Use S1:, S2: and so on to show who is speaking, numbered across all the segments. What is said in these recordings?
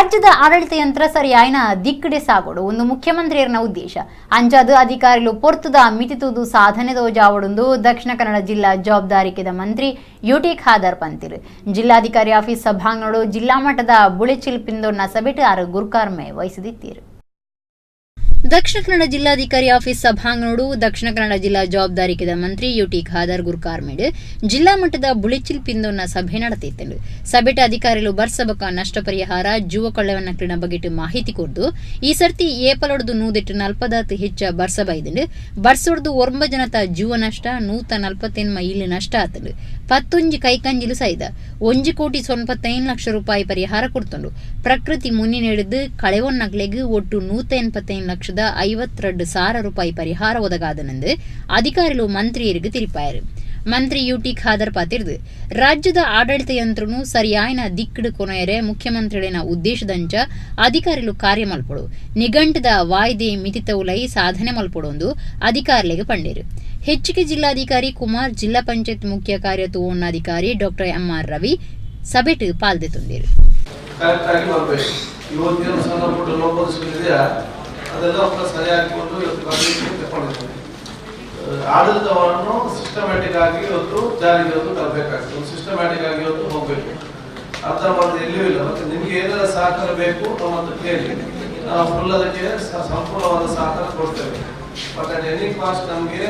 S1: ರಾಜ್ಯದ ಆಡಳಿತ ಯಂತ್ರ ಸರಿಯಾಯಿನ ದಿಕ್ಕಡೆ ಸಾಗೋಡು ಒಂದು ಮುಖ್ಯಮಂತ್ರಿಯರ್ನ ಉದ್ದೇಶ. ಅಂಚಾದ ಅಧಿಕಾರಿಲು ಪೊರ್ತುದ ಮಿತಿತುದು ಸಾಧನೆ ತೋಜಾವಡುಂದು ದಕ್ಷಿಣ ಕನ್ನಡ ಜಿಲ್ಲಾ ಜವಾಬ್ದಾರಿಕೆದ ಮಂತ್ರಿ ಯುಟಿ ಖಾದರ್ ಪಂತಿರು. ಜಿಲ್ಲಾಧಿಕಾರಿ ಆಫೀಸ್ ಸಭಾಂಗಣಡು ಜಿಲ್ಲಾ ಮಟ್ಟದ ಬುಳೆಚಿಲ್ ಪಿಂದೊನ್ನ ಸಭೆಟ್ ಆರು ಗುರುಕಾರ್ಮೆ ವಹಿಸಿದಿತ್ತೀರು. ದಕ್ಷಿಣ ಕನ್ನಡ ಜಿಲ್ಲಾಧಿಕಾರಿ ಆಫೀಸ್ ಸಭಾಂಗಣಡು ದಕ್ಷಿಣ ಕನ್ನಡ ಜಿಲ್ಲಾ ಜವಾಬ್ದಾರಿಕೆದ ಮಂತ್ರಿ ಯುಟಿ ಖಾದರ್ ಗುರುಕಾರ್ಮೇಡ್ ಜಿಲ್ಲಾ ಮಟ್ಟದ ಬುಳೆಚಿಲ್ ಪಿಂದೊನ್ನ ಸಭೆ ನಡೆತಿತ್ತು. ಸಭೆಟ ಅಧಿಕಾರಿಗಳು ಬರ್ಸಬಕ ನಷ್ಟ ಪರಿಹಾರ ಜೀವ ಕೊಳ್ಳವನ್ನ ಕ್ರೀಡ ಬಗೆಟ್ ಮಾಹಿತಿ ಕೊರ್ದು ಈ ಸರ್ತಿ ಏಪಲೊಡ್ದು ನೂದೆಟ್ಟು ನಲ್ಪದಾತ್ ಹೆಚ್ಚ ಬರ್ಸ ಬೈದಂಡು. ಬರ್ಸೊಡ್ದು ಒರ್ಂಬ ಜನತ ಜೀವ ನಷ್ಟ 148 ಇಲ್ಲು ನಷ್ಟ ಆತಂಡು. 11 ಕೈಕಂಜಿಲು ಸೈದ 1,95,00,000 ರೂಪಾಯಿ ಪರಿಹಾರ ಕೊಡ್ತಂಡು. ಪ್ರಕೃತಿ ಮುನ್ನಿ ನೀಡಿದ್ದು ಕಳೆವೊನ್ನಕ್ಲೆಗ್ ಒಟ್ಟು 185,52,000 ರೂಪಾಯಿ ಪರಿಹಾರ ಒದಗಾದನೆಂದು ಅಧಿಕಾರಿಗಳು ಮಂತ್ರಿಯರಿಗೆ ತಿರಿಪಾಯರು. ಮಂತ್ರಿ ಯುಟಿ ಖಾದರ್ ಪಾತಿರ್ದು ರಾಜ್ಯದ ಆಡಳಿತ ಯಂತ್ರನು ಸರಿಯಾಯಿನ ದಿಕ್ಕಡು ಕೊನೆಯರೆ ಮುಖ್ಯಮಂತ್ರಿಗಳಿನ ಉದ್ದೇಶದಂಚ ಅಧಿಕಾರಿಗಳು ಕಾರ್ಯ ಮಲ್ಪಡು ನಿಘಂಟದ ವಾಯ್ದೆ ಮಿತಿತೌಲೈ ಸಾಧನೆ ಮಲ್ಪಡೊಂದು ಅಧಿಕಾರಿಗಳಿಗೆ ಪಂಡೇರು. ಹೆಚ್ಚಿಗೆ ಜಿಲ್ಲಾಧಿಕಾರಿ ಕುಮಾರ್, ಜಿಲ್ಲಾ ಪಂಚಾಯತ್ ಮುಖ್ಯ ಕಾರ್ಯತೋನ್ನಾಧಿಕಾರಿ ಡಾಕ್ಟರ್ ಎಂಆರ್ ರವಿ ಸಭೆಟ್ ಪಾಲ್ದೆ ತಂದಿರು.
S2: ಅದೆಲ್ಲ ಸರಿಯಾಗಿಕೊಂಡು ಇವತ್ತು ತಗೊಂಡಿದ್ದೀವಿ. ಆಡಳಿತವನ್ನು ಸಿಸ್ಟಮ್ಯಾಟಿಕ್ ಆಗಿ ಇವತ್ತು ಜಾರಿಗೆ ಇವತ್ತು ತರಬೇಕಾಗ್ತದೆ. ಸಿಸ್ಟಮ್ಯಾಟಿಕ್ ಆಗಿ ಇವತ್ತು ಹೋಗಬೇಕು. ಆ ಥರ ಒಂದು ಎಲ್ಲಿಯೂ ಇಲ್ಲ. ಮತ್ತು ನಿಮಗೆ ಏನೆಲ್ಲ ಸಹಕಾರ ಬೇಕು ನಮ್ಮನ್ನು ಕೇಳಿ, ನಾವು ಫುಲ್ ಅದಕ್ಕೆ ಸಂಪೂರ್ಣವಾದ ಸಹಕಾರ ಕೊಡ್ತೇವೆ. ಬಟ್ ಅಟ್ ಎನಿ ಕಾಸ್ಟ್ ನಮಗೆ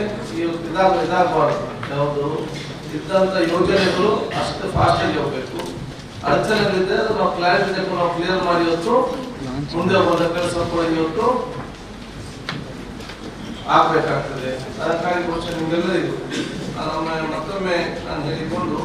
S2: ಇವತ್ತು ಇದಾಗಬಾರ್ದು. ಯಾವುದು ಇದ್ದಂಥ ಯೋಜನೆಗಳು ಅಷ್ಟು ಫಾಸ್ಟಾಗಿ ಹೋಗಬೇಕು. ಅಡಚಣೆಗಳಿದ್ದರೆ ಅದು ನಾವು ಕ್ಲಾರಿಟಿ ತಗೊಂಡು ನಾವು ಕ್ಲಿಯರ್ ಮಾಡಿ ಇವತ್ತು ಮುಂದೆ ಹೋದ ಕೆಲಸ ಕೂಡ ಇವತ್ತು ಆಗಬೇಕಾಗ್ತದೆ. ಅದಕ್ಕಾಗಿ ಬಹುಶಃ ನಿಮಗೆಲ್ಲರಿಗೂ ನಾನು ಮತ್ತೊಮ್ಮೆ ನಾನು ಹೇಳಿಕೊಂಡು